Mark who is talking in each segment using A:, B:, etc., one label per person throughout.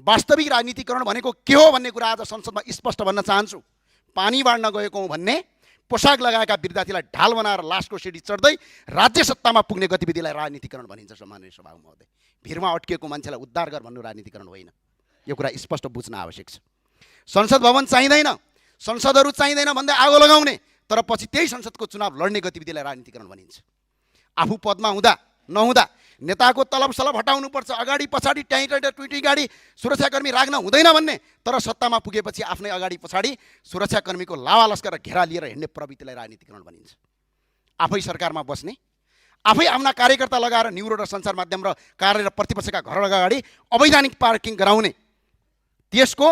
A: वास्तविक राजनीतिकरण भनेको के हो भन्ने कुरा आज संसदमा स्पष्ट भन्न चाहन्छु। पानी बाँड्न गएको हौँ भन्ने, पोसाक लगाएका विद्यार्थीलाई ढाल बनाएर लासको सिडी चढ्दै राज्य सत्तामा पुग्ने गतिविधिलाई राजनीतिकरण भनिन्छ। सम्माननीय सभामुख महोदय, भिरमा अड्किएको मान्छेलाई उद्धार गर भन्नु राजनीतिकरण होइन। यो कुरा स्पष्ट बुझ्न आवश्यक छ। संसद भवन चाहिँदैन, संसदहरू चाहिँदैन भन्दै आगो लगाउने, तर पछि त्यही संसदको चुनाव लड्ने गतिविधिलाई राजनीतिकरण भनिन्छ। आफू पदमा हुँदा नहुँदा नेताको तलब सलब हटाउनुपर्छ, अगाडि पछाडि ट्विटी गाडी सुरक्षाकर्मी राख्न हुँदैन भन्ने, तर सत्तामा पुगेपछि आफ्नै अगाडि पछाडि सुरक्षाकर्मीको लावा लस्कर घेरा लिएर हिँड्ने प्रवृत्तिलाई राजनीतिकरण भनिन्छ। आफै सरकारमा बस्ने, आफै आफ्ना कार्यकर्ता लगाएर न्युरो र सञ्चार माध्यम र कार्य र प्रतिपक्षका घर अगाडि अवैधानिक पार्किङ गराउने, त्यसको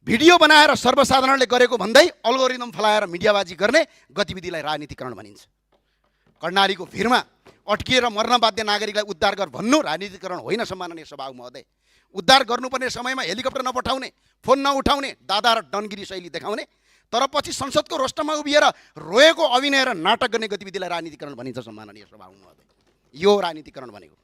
A: भिडियो बनाएर सर्वसाधारणले गरेको भन्दै अल्गोरिदम फलाएर मिडियाबाजी गर्ने गतिविधिलाई राजनीतिकरण भनिन्छ। कर्णालीको भिरमा अड्किएर मर्न बाध्य नागरिकलाई उद्धार गर भन्नु राजनीतिकरण होइन। सम्माननीय सभामुख महोदय, उद्धार गर्नुपर्ने समयमा हेलिकप्टर नपठाउने, फोन नउठाउने, दादा र डनगिरी शैली देखाउने, तर पछि संसदको रोस्टरमा उभिएर रोएको अभिनय र नाटक गर्ने गतिविधिलाई राजनीतिकरण भनिन्छ। सम्माननीय सभामुख महोदय, यो राजनीतिकरण भनेको।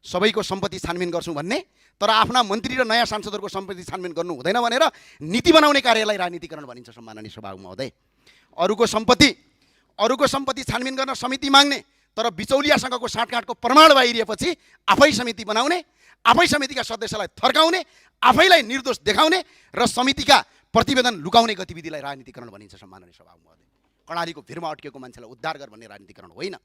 A: सबैको सम्पत्ति छानबिन गर्छौँ भन्ने, तर आफ्ना मन्त्री र नयाँ सांसदहरूको सम्पत्ति छानबिन गर्नु हुँदैन भनेर नीति बनाउने कार्यलाई राजनीतिकरण भनिन्छ। सम्माननीय सभामुख महोदय, अरूको सम्पत्ति छानबिन गर्न समिति माग्ने, तर बिचौलियासँगको साँठगाँठको प्रमाण बाहिरिएपछि आफै समिति बनाउने, आफै समितिका सदस्यलाई थर्काउने, आफैलाई निर्दोष देखाउने र समितिका प्रतिवेदन लुकाउने गतिविधिलाई राजनीतिकरण भनिन्छ। सम्माननीय सभामुख महोदय, कर्णालीको भिरमा अड्किएको मान्छेलाई उद्धार गर भन्ने राजनीतिकरण होइन।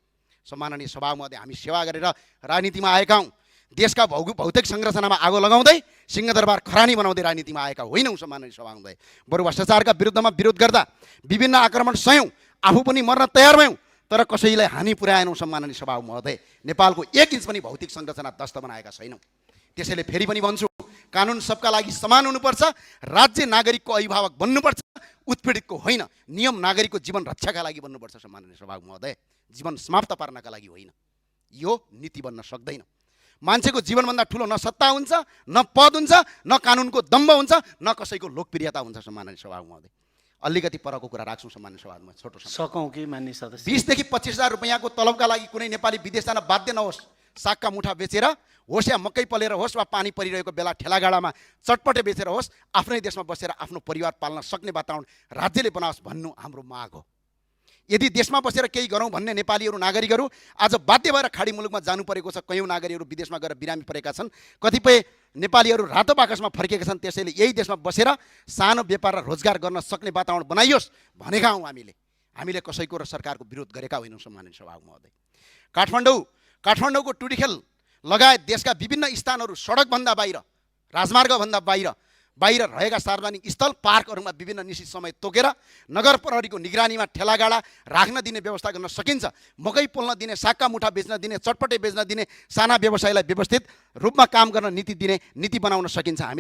A: सम्माननीय सभामुख महोदय, हामी सेवा गरेर राजनीतिमा आएका हौँ। देशका भौतिक संरचनामा आगो लगाउँदै सिंहदरबार खरानी बनाउँदै राजनीतिमा आएका होइनौँ। सम्माननीय सभामुख महोदय, बरु भ्रष्टाचारका विरुद्धमा विरोध गर्दा विभिन्न आक्रमण सह्यौँ, आफू पनि मर्न तयार भयौँ, तर कसैलाई हानि पुर्याएनौँ। सम्माननीय सभामुख महोदय, नेपालको 1 इन्च पनि भौतिक संरचना ध्वस्त बनाएका छैनौँ। त्यसैले फेरि पनि भन्छु, कानुन सबका लागि समान हुनुपर्छ, राज्य नागरिकको अभिभावक बन्नुपर्छ, उत्पीडितको होइन। नियम नागरिकको जीवन रक्षाका लागि बन्नुपर्छ। सम्माननीय सभामुख महोदय, जीवन समाप्त पार्नका लागि होइन। यो नीति बन्न सक्दैन। मान्छेको जीवनभन्दा ठुलो न सत्ता हुन्छ, न पद हुन्छ, न कानुनको दम्ब हुन्छ, न कसैको लोकप्रियता हुन्छ। सम्माननीय सभामुख महोदय, अलिकति परको कुरा राख्छौँ। सम्माननीय सभामा छोटो
B: सकौँ कि मान्य सदस्य,
A: 20 देखि 25,000 रुपैयाँको तलबका लागि कुनै नेपाली विदेश जान बाध्य नहोस्। सागका मुठा बेचेर होस् या मकै पलेर होस् वा पानी परिरहेको बेला ठेलागाडामा चटपटे बेचेर होस्, आफ्नै देशमा बसेर आफ्नो परिवार पाल्न सक्ने वातावरण राज्यले बनाओस् भन्नु हाम्रो माग हो। यदि देशमा बसेर केही गरौँ भन्ने नेपालीहरू नागरिकहरू आज बाध्य भएर खाडी मुलुकमा जानु परेको छ। कयौँ नागरिकहरू विदेशमा गएर बिरामी परेका छन्, कतिपय नेपालीहरू रातो बाकसमा फर्केका छन्। त्यसैले यही देशमा बसेर सानो व्यापार र रोजगार गर्न सक्ने वातावरण बनाइयोस् भनेका हौँ। हामीले कसैको र सरकारको विरोध गरेका होइनौँ। सम्माननीय सभामुख महोदय, काठमाडौँको टुडीखेल लगायत देशका विभिन्न स्थानहरू सडकभन्दा बाहिर, राजमार्गभन्दा बाहिर रहेका सार्वजनिक स्थल पार्कहरूमा विभिन्न निश्चित समय तोकेर नगर प्रहरीको निगरानीमा ठेलागाडा राख्न दिने व्यवस्था गर्न सकिन्छ। मकै पोल्न दिने, सागका मुठा बेच्न दिने, चटपटे बेच्न दिने साना व्यवसायलाई व्यवस्थित रूपमा काम गर्न नीति बनाउन सकिन्छ। हामीले